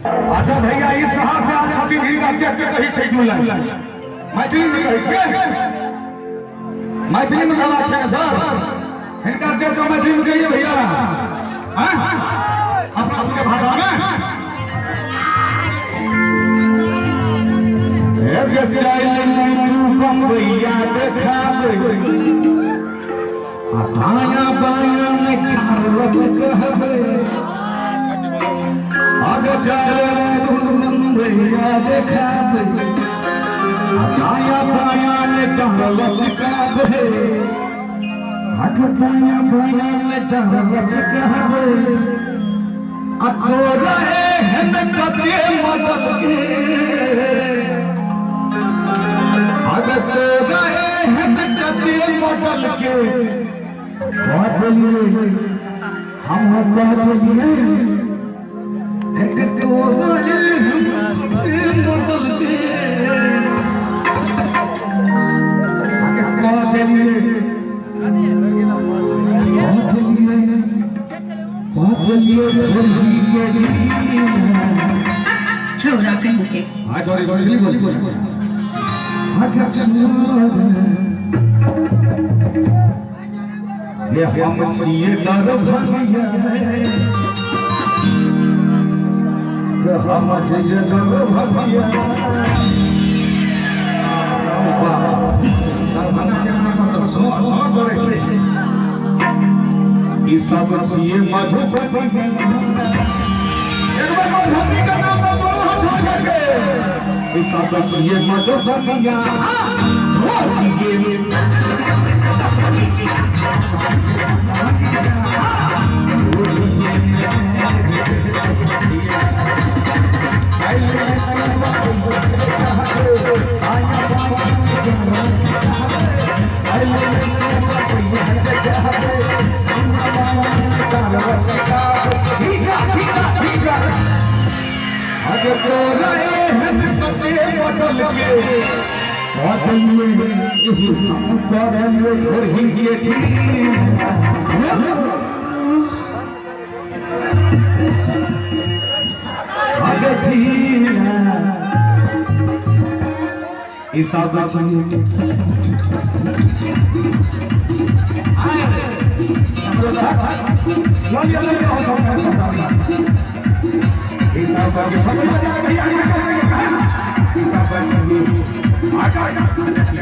अच्छा भैया, ई शहर से आयल छथिन, हिनका देख के कहै छै दू लाइन मैथिली में कहै छियै। मैथिली में कहबाक छै ने सर? हिनका देख के मैथिली में कहिए भैया, हैं? अपना सबके भाषा में। एक चल तू बम्बैया देखाबै, आ दाया बाया में कारवत कहबै। आगे चल तू बम्बैया देखाबै, आ दाया बाया में कारवत कहबै। आगे दाया बाया में कारवत कहबै। आ तोरा एहन कते मदद के, आगे तोरा एहन कते मदद के कह देलिए, हम कह देलिए। एक तोरा एहन कते मदद के आगे कह देलिए, कह देलिए, कह देलिए थोड़ी के जीना। छोरा कहीं के। हाँ, सॉरी सॉरी, बोल बोल। आगे छोड़ ये, हम छिए दरभंगिया, ये हम छिए दरभंगिया। दरभंगा के नाम पर तऽ सौ सौ करै छै। ई सब छिए मधुबनी। एक बार मधुबनी के नाम पर दोनों हाथ उठा करके, ई सब छिए मधुबनिया। धोतिए अगर तोरा एहन कते बदल के बदलिए, हम करलिए थोड़ी के ठीक अगर ठीक ई सब छिए। ललिया ललिया हो सब। ई सब के भगवा जा भैया, ई सब छिए। आजा।